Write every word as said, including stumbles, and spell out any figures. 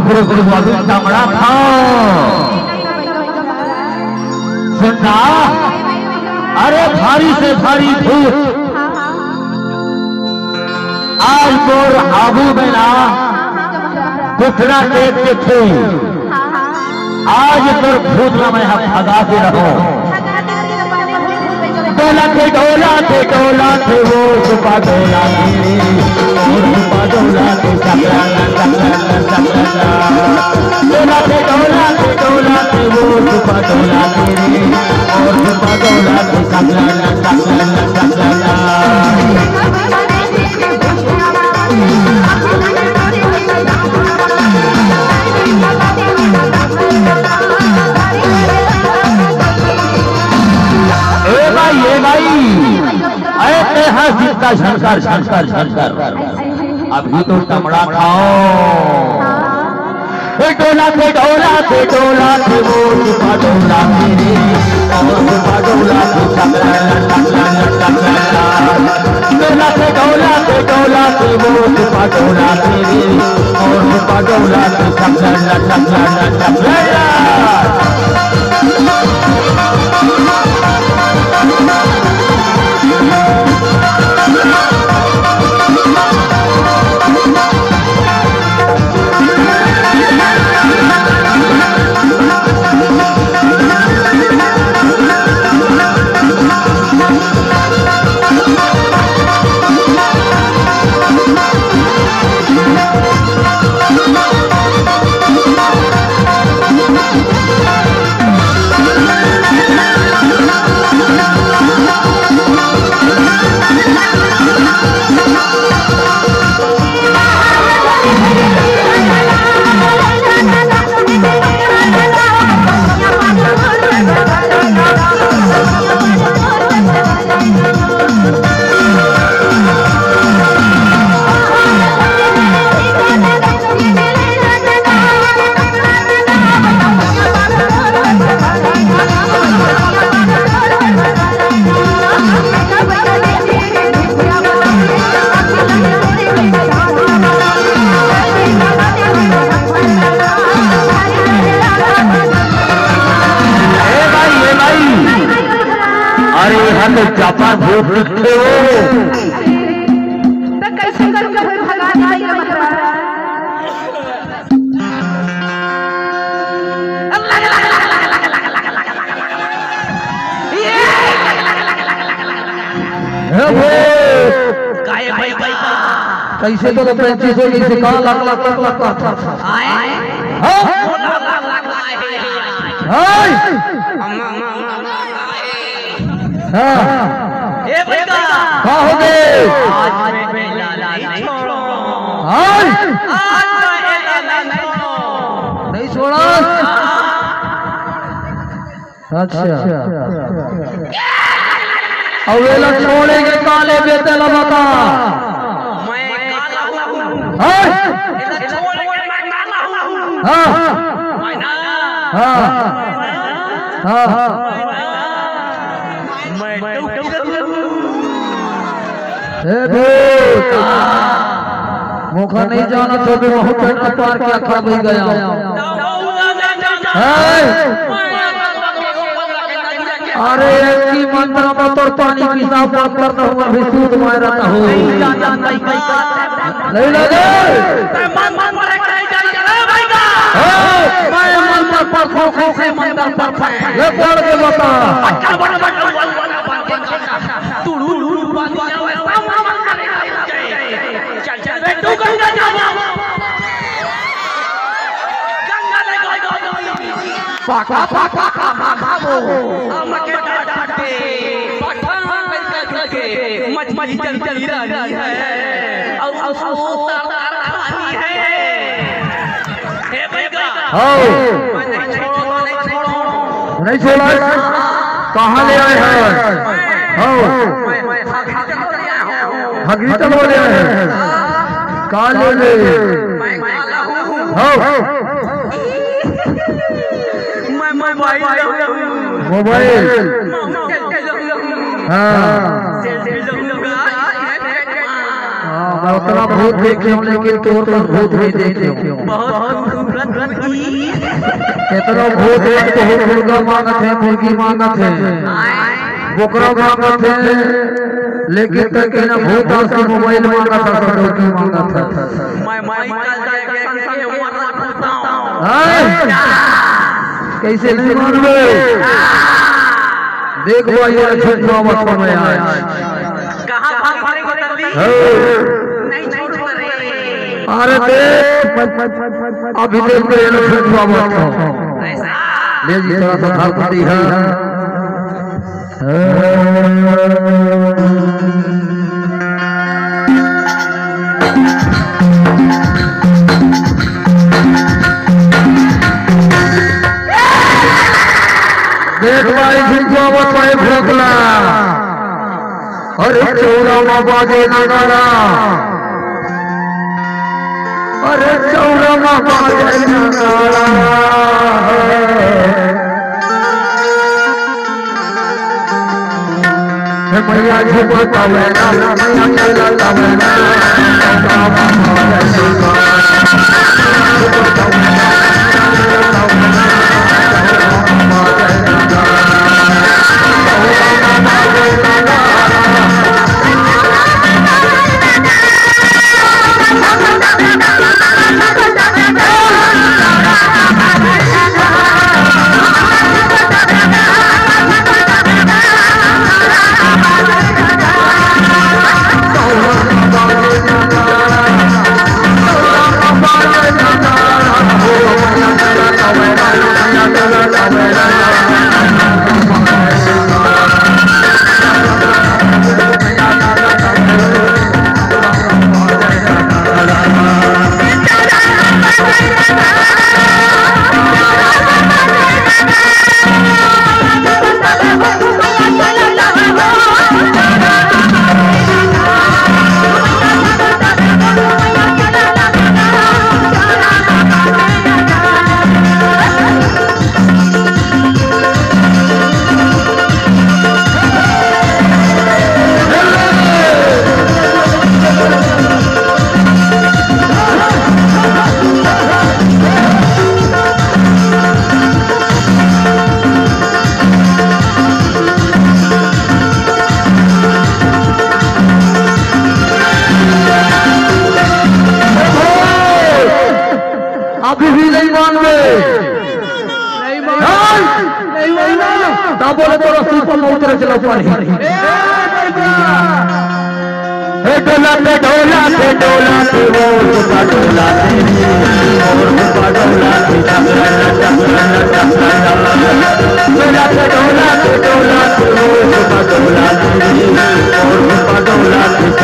गुरु गुरु बाबू चमड़ा खाओ। सुनना, अरे भारी से भारी भूत आज तोर आगू में ना कुकरा देख के थे। आज तोर भूत ला मैं ह भगा के रहूं। डोला थे, डोला थे, डोला थे, वो सुपा डोला थे, वो सुपा डोला थे, चकला, चकला, चकला। डोला थे, डोला थे, डोला थे, वो सुपा डोला थे, वो सुपा डोला थे, चकला, चकला, चकला। ए भाई, ए भाई, अरे ते हंस जितना झंकर, झंकर, झंकर। अभी तो टमड़ा खाओ। ए डोला थे, डोला थे, डोला थे, वो सुपा डोला थे रे, वो सुपा डोला थे, टकला, टकला, टकला। डोला थे, डोला थे, डोला थे, वो सुपा डोला थे रे, वो सुपा डोला थे, टकला, टकला, टकला। ए भाई, ए भाई, अरे यहाँ तो जापान भूत दिखते हो। तो कैसे करूँगा भाई, भगा दिया ये बकरा। हे भूत! काय भाई, भाई? कैसे तो पैंतीस हो गई से कहा लाख, लाख, लाख, लाख, लाख। आए? हाँ? लाख, लाख, लाख, लाख, आए। हाय! अम्मा, अम्मा, अम्मा, अम्मा, आए। हाँ। ए भैया। का हो गए? आज मैं बेला नहीं छोड़ो। हाय! आज मैं बेला नहीं छोड़ो। नहीं छोड़ा? अच्छा। अउ एला छोड़े के काले बेटे ला बता। मैं काला हूँ। हैं? एला छोड़ के मैं काला हूँ। हाँ। मैं ना। हाँ। हाँ। मैं तो ए भूत, मोखा नहीं जाना तो भी बहुत पेट पार के अखड़ा बही गया। हैं? अरे, एक ही मंत्र में तोर पानी पीसा पत्थर न हुआ भी सूद मारत हो। नहीं लगे? हैं? मैं मंत्र पढ़, कौन से मंत्र पढ़? ये पढ़ के बता। चल, चल, बेटू, गंगा जाबो। गंगा ले गो, गो, गो, गो। पाका, पाका, पाका, पाका, वो। हम के डांट फटे। पठान लड़का के मछली जल जल रही है। और, और, और, और, और, और, है। हे भैया। हाँ। मैं नहीं छोड़ो, नहीं छोड़ो। नहीं छोड़ा। कहाँ ले आए हैं? हाँ। हगरी चलो ले आए हैं। का ले ले? हाँ। मैं मोबाइल। मोबाइल। हाँ। हाँ, मैं उतना भूत देखे हूँ, लेकिन तोर पर भूत नहीं देखे हूँ। बहुत केतनो भूत हे, बहुत मुर्गा मांगत हे, मुर्गी मांगत हे, बोकरा मांगत हे, लेकिन तक के ना भूत आज के मोबाइल मांगत हे, सब डौकी मांगत हे। मैं, मैं कल जाके संसंग के मरना चाहता हूँ। हैं? कैसे नहीं मानबे? देख भाई, ये झूठ बाबा समय आज। कहाँ भाग भाग बदल ली? हैं? नहीं छोड़ूंगा रे। अरे देख, अभी देख के ये लोग झूठ बाबा को। ले जी, थोड़ा सा धार पड़ी है। देख भाई, झुमका मत भाई भोकला। अरे चौरा मा बाजे नगाड़ा, अरे चौरा मा बाजे नगाड़ा। हे मैया झुमका तवे ना, मैया चला तवे ना। अभी भी नहीं मानबे। नहीं मानबे। नहीं मानबे। तब बोले तोरा सुपर मौत रे चलो पानी। ए, नहीं मानबे। हे डोला पे डोला पे डोला पे वो सुपर डोला पे, वो सुपर डोला पे। डोला पे डोला पे डोला पे वो सुपर डोला पे, वो सुपर डोला पे।